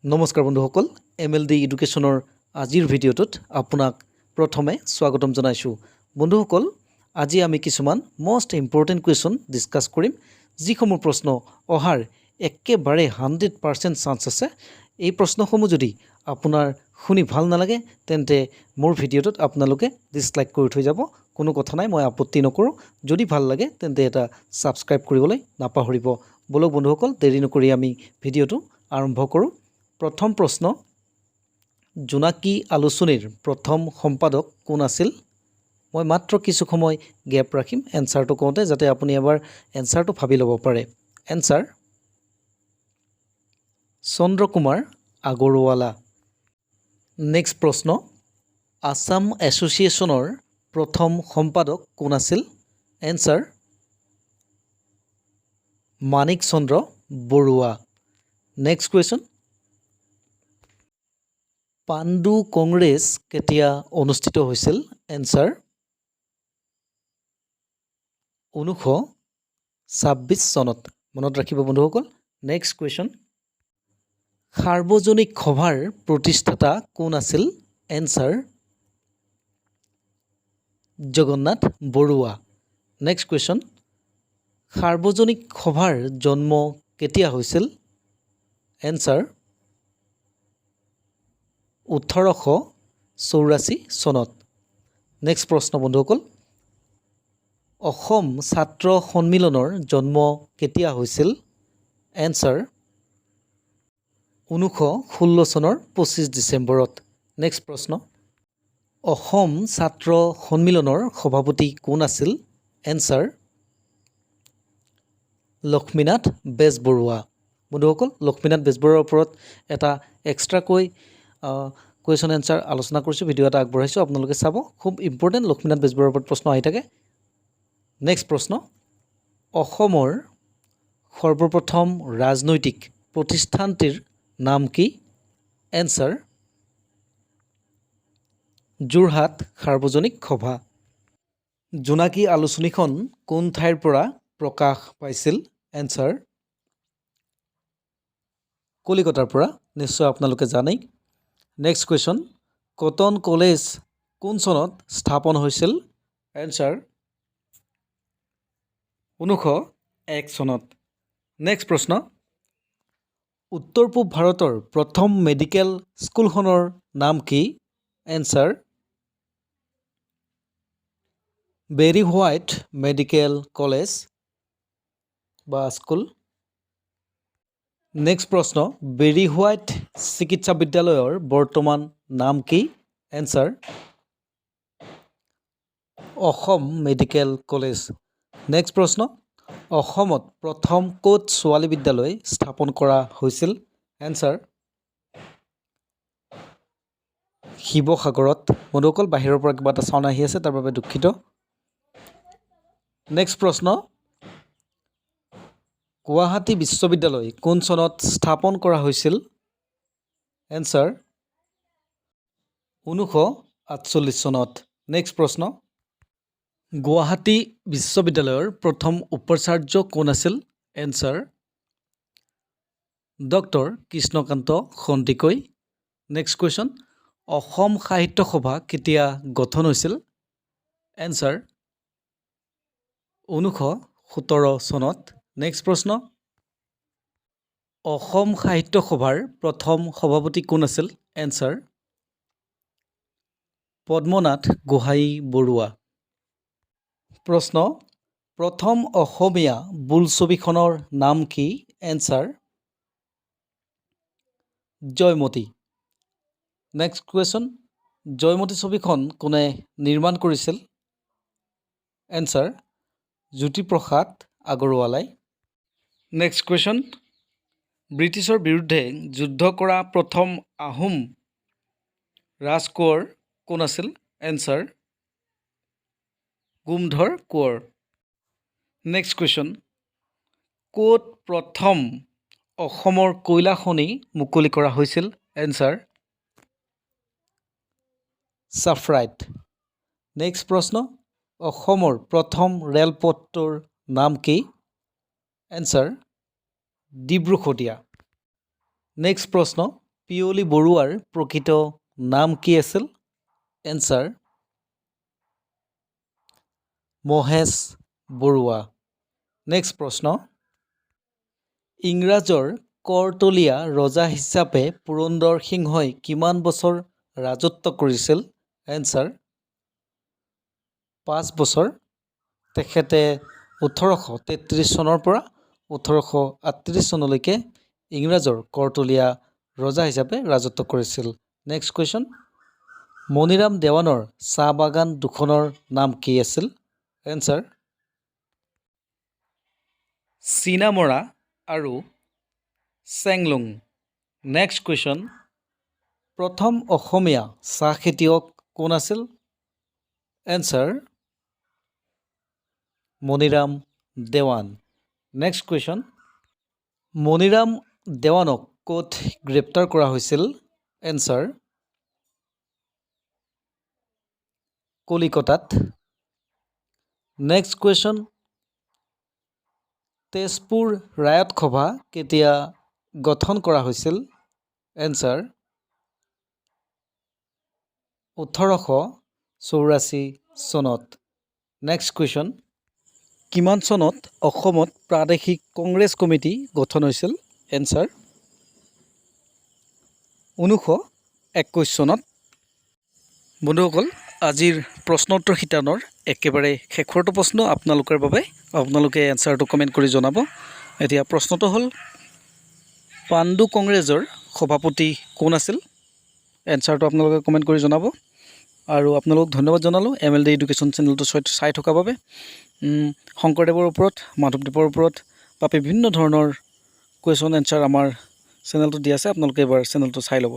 নমস্কাৰ বন্ধুসকল, এমএলডি এডুকেশ্যনৰ আজিৰ ভিডিঅ'টোত আপোনাক প্ৰথমে স্বাগতম জনাইছোঁ। বন্ধুসকল, আজি আমি কিছুমান মষ্ট ইম্পৰ্টেণ্ট কুৱেশ্যন ডিছকাছ কৰিম, যিসমূহ প্ৰশ্ন অহাৰ একেবাৰে 100% চান্স আছে। এই প্ৰশ্নসমূহ যদি আপোনাৰ শুনি ভাল নালাগে, তেন্তে মোৰ ভিডিঅ'টোত আপোনালোকে ডিছলাইক কৰি থৈ যাব, কোনো কথা নাই, মই আপত্তি নকৰোঁ। যদি ভাল লাগে, তেন্তে এটা ছাবস্ক্ৰাইব কৰিবলৈ নাপাহৰিব। ব'লক বন্ধুসকল, দেৰি নকৰি আমি ভিডিঅ'টো আৰম্ভ কৰোঁ। প্ৰথম প্ৰশ্ন, জোনাকী আলোচনীৰ প্ৰথম সম্পাদক কোন আছিল? মই মাত্ৰ কিছু সময় গেপ ৰাখিম এনচাৰটো কওঁতে, যাতে আপুনি এবাৰ এনচাৰটো ভাবি ল'ব পাৰে। এনচাৰ চন্দ্ৰকুমাৰ আগৰৱালা। নেক্সট প্ৰশ্ন, আছাম এছ'চিয়েশ্যনৰ প্ৰথম সম্পাদক কোন আছিল? এনচাৰ মাণিক চন্দ্ৰ বৰুৱা। নেক্সট কুৱেশ্যন, পাণ্ডু কংগ্ৰেছ কেতিয়া অনুষ্ঠিত হৈছিল? এনচাৰ 1926 চনত। মনত ৰাখিব বন্ধুসকল। নেক্সট কুৱেশ্যন, সাৰ্বজনিক সভাৰ প্ৰতিষ্ঠাতা কোন আছিল? Answer Jagannath Barua. Next question, সাৰ্বজনিক সভাৰ জন্ম কেতিয়া হৈছিল? এনচাৰ 1884 চনত। নেক্সট প্ৰশ্ন বন্ধুসকল, অসম ছাত্ৰ সন্মিলনৰ জন্ম কেতিয়া হৈছিল? এনচাৰ 1916 চনৰ 25 ডিচেম্বৰত। নেক্সট প্ৰশ্ন, অসম ছাত্ৰ সন্মিলনৰ সভাপতি কোন আছিল? এনচাৰ লক্ষ্মীনাথ বেজবৰুৱা। বন্ধুসকল, লক্ষ্মীনাথ বেজবৰুৱাৰ ওপৰত এটা এক্সট্ৰাকৈ কুৱেশ্যন এনচাৰ আলোচনা কৰিছোঁ, ভিডিঅ' এটা আগবঢ়াইছোঁ, আপোনালোকে চাব। খুব ইম্পৰ্টেণ্ট, লক্ষ্মীনাথ বেজবৰুৱাৰ ওপৰত প্ৰশ্ন আহি থাকে। নেক্সট প্ৰশ্ন, অসমৰ সৰ্বপ্ৰথম ৰাজনৈতিক প্ৰতিষ্ঠানটিৰ নাম কি? এনচাৰ যোৰহাট সাৰ্বজনিক সভা। জোনাকী আলোচনীখন কোন ঠাইৰ পৰা প্ৰকাশ পাইছিল? এনচাৰ কলিকতাৰ পৰা, নিশ্চয় আপোনালোকে জানেই। নেক্সট কুৱেশ্যন, কটন কলেজ কোন চনত স্থাপন হৈছিল? এনচাৰ 1901 চনত। নেক্সট প্ৰশ্ন, উত্তৰ পূব ভাৰতৰ প্ৰথম মেডিকেল স্কুলখনৰ নাম কি? Answer Barry white medical college বা স্কুল। নেক্সট প্ৰশ্ন, বেৰী হোৱাইট চিকিৎসা বিদ্যালয়ৰ বৰ্তমান নাম কি? Answer Assam medical college. Next প্ৰশ্ন, অসমত প্ৰথম ক'ত ছোৱালী বিদ্যালয় স্থাপন কৰা হৈছিল? এনচাৰ শিৱসাগৰত। বন্ধুসকল, বাহিৰৰ পৰা কিবা এটা চাউণ্ড আহি আছে, তাৰ বাবে দুখিত। নেক্সট প্ৰশ্ন, গুৱাহাটী বিশ্ববিদ্যালয় কোন চনত স্থাপন কৰা হৈছিল? এনচাৰ 1948 চনত। নেক্সট প্ৰশ্ন, গুৱাহাটী বিশ্ববিদ্যালয়ৰ প্ৰথম উপাচাৰ্য কোন আছিল? Answer doctor Krishnakanta Sandikai. Next question, Asom Sahitya Sabha কেতিয়া গঠন হৈছিল? এনচাৰ 1917 চনত। নেক্সট প্ৰশ্ন, অসম সাহিত্য সভাৰ প্ৰথম সভাপতি কোন আছিল? এনচাৰ পদ্মনাথ গোহাঁই বৰুৱা। প্ৰশ্ন, প্ৰথম অসমীয়া বোলছবিখনৰ নাম কি? Answer Joymoti. Next question, Joymoti ছবিখন কোনে নিৰ্মাণ কৰিছিল? এনচাৰ জ্যোতিপ্ৰসাদ আগৰৱালাই। নেক্সট কুৱেশ্যন, ব্ৰিটিছৰ বিৰুদ্ধে যুদ্ধ কৰা প্ৰথম আহোম ৰাজকোঁৱৰ কোন আছিল? Answer Gomdhar Konwar. Next question, ক'ত প্ৰথম অসমৰ কয়লা খনি মুকলি কৰা হৈছিল? এনচাৰ চাফ্ৰাইত। নেক্সট প্ৰশ্ন, অসমৰ প্ৰথম ৰেলপথটোৰ নাম কি? এনচাৰ ডিব্ৰু শদিয়া। নেক্সট প্ৰশ্ন। পিয়লি বৰুৱাৰ প্ৰকৃত নাম কি আছিল? এনচাৰ মহেশ বৰুৱা। নেক্সট প্ৰশ্ন, ইংৰাজৰ কৰতলীয়া ৰজা হিচাপে পুৰন্দৰ সিংহই কিমান বছৰ ৰাজত্ব কৰিছিল? এনচাৰ 5 বছৰ। তেখেতে 1833 চনৰ পৰা 1838 চনলৈকে ইংৰাজৰ কৰতলীয়া ৰজা হিচাপে ৰাজত্ব কৰিছিল। নেক্সট কুৱেশ্যন, মণিৰাম দেৱানৰ চাহ বাগান দুখনৰ নাম কি আছিল? এনচাৰ চিনামৰা আৰু চেংলুং। নেক্সট কুৱেশ্যন, প্ৰথম অসমীয়া চাহ খেতিয়ক কোন আছিল? Answer Maniram Dewan. Next question, Maniram দেৱানক ক'ত গ্ৰেপ্তাৰ কৰা হৈছিল? এনচাৰ কলিকতাত। নেক্সট কুৱেশ্যন, তেজপুৰ ৰায়ত সভা কেতিয়া গঠন কৰা হৈছিল? এনচাৰ 1884 চনত। নেক্সট কুৱেশ্যন, কিমান চনত অসমত প্ৰাদেশিক কংগ্ৰেছ কমিটি গঠন হৈছিল? এনচাৰ 1921 চনত। বন্ধুসকল, আজিৰ প্ৰশ্ন উত্তৰ শিতানৰ একেবাৰে শেষৰটো প্ৰশ্ন আপোনালোকৰ বাবে। আপোনালোকে এনচাৰটো কমেণ্ট কৰি জনাব। এতিয়া প্ৰশ্নটো হ'ল, পাণ্ডু কংগ্ৰেছৰ সভাপতি কোন আছিল? এনচাৰটো আপোনালোকে কমেণ্ট কৰি জনাব আৰু আপোনালোকক ধন্যবাদ জনালোঁ এম এল ডি এডুকেশ্যন চেনেলটো চাই থকাৰ বাবে। শংকৰদেৱৰ ওপৰত, মাধৱদেৱৰ ওপৰত বা বিভিন্ন ধৰণৰ কুৱেশ্যন এনচাৰ আমাৰ চেনেলটোত দি আছে। আপোনালোকে এবাৰ চেনেলটো চাই ল'ব।